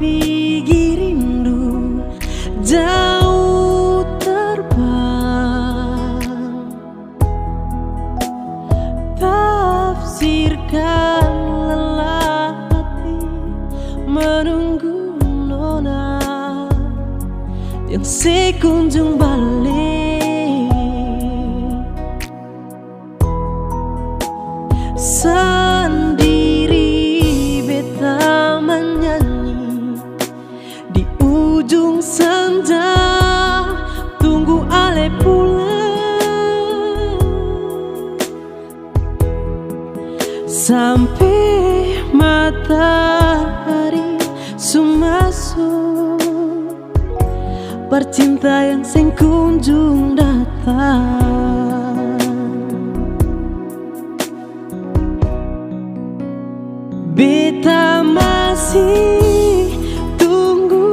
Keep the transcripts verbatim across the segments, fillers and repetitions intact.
Pigi rindu jauh terbang, tafsirkan lelah hati menunggu nona yang sekunjung balik. Sandiri beta manyanyi di ujung sanja, tunggu ale pulang. Sampe matahari su maso, percinta yang seng kunjung datang. Beta masih tunggu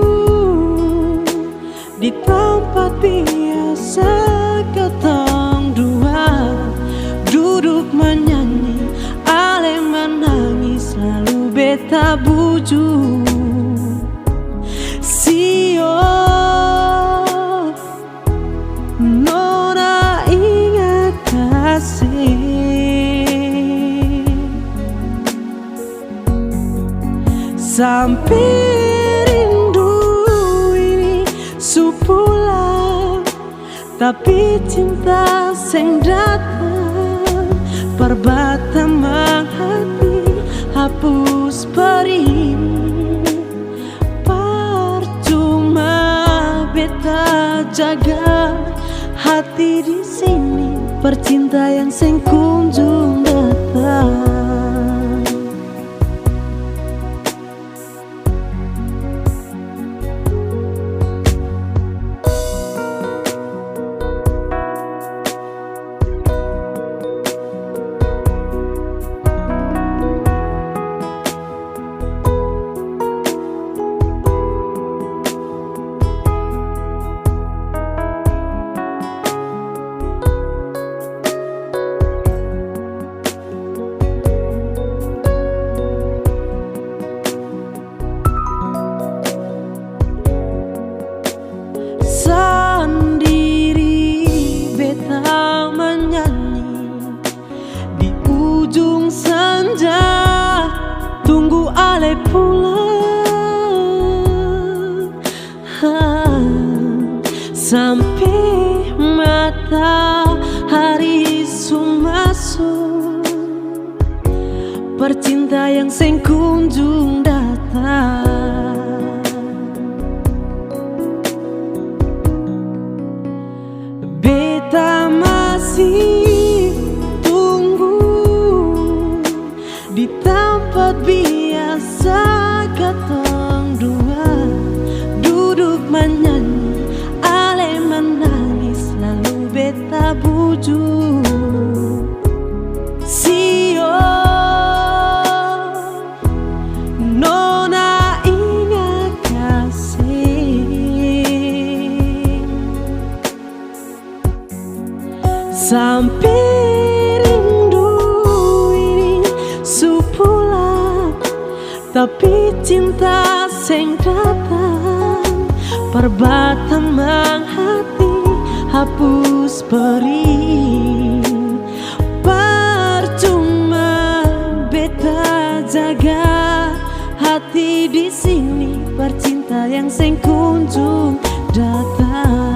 di tampat biasa katong dua duduk manyanyi, ale manangis, lalu beta buju. Sio, nona inga kasih. Sampe rindu ini su pulang, tapi cinta seng datang. Perbatamang hati hapus perih. Parcuma beta jaga hati di sini, percinta yang seng kunjung datang. Sandiri beta manyanyi di ujung sanja, tunggu ale pulang. Ha, sampe matahari su maso, percinta yang seng kunjung datang. Beta masih tunggu di tampat biasa katong dua duduk manyanyi, ale manangis, lalu beta buju. Sio, nona inga kasih. Sampe rindu ini su pulang, tapi cinta seng datang. Perbatamang hati hapus perih. Parcuma beta jaga hati di sini, percinta yang seng kunjung datang.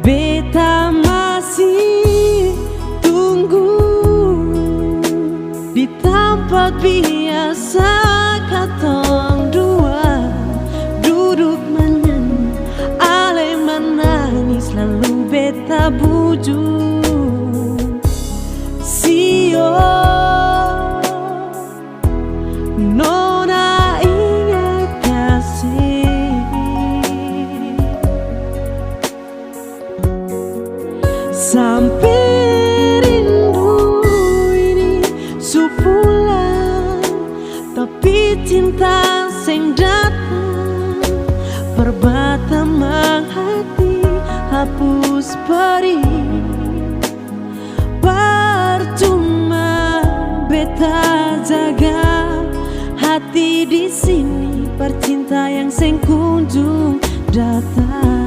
Beta masih tunggu di tampat biasa katong dua duduk manyanyi, ale manangis, lalu beta buju. Sio, nona inga kasih. Sampe rindu ini su pulang, tapi cinta seng datang. Perbatamang hati hapus perih. Parcuma Beta jaga hati di sini, percinta yang seng kunjung datang.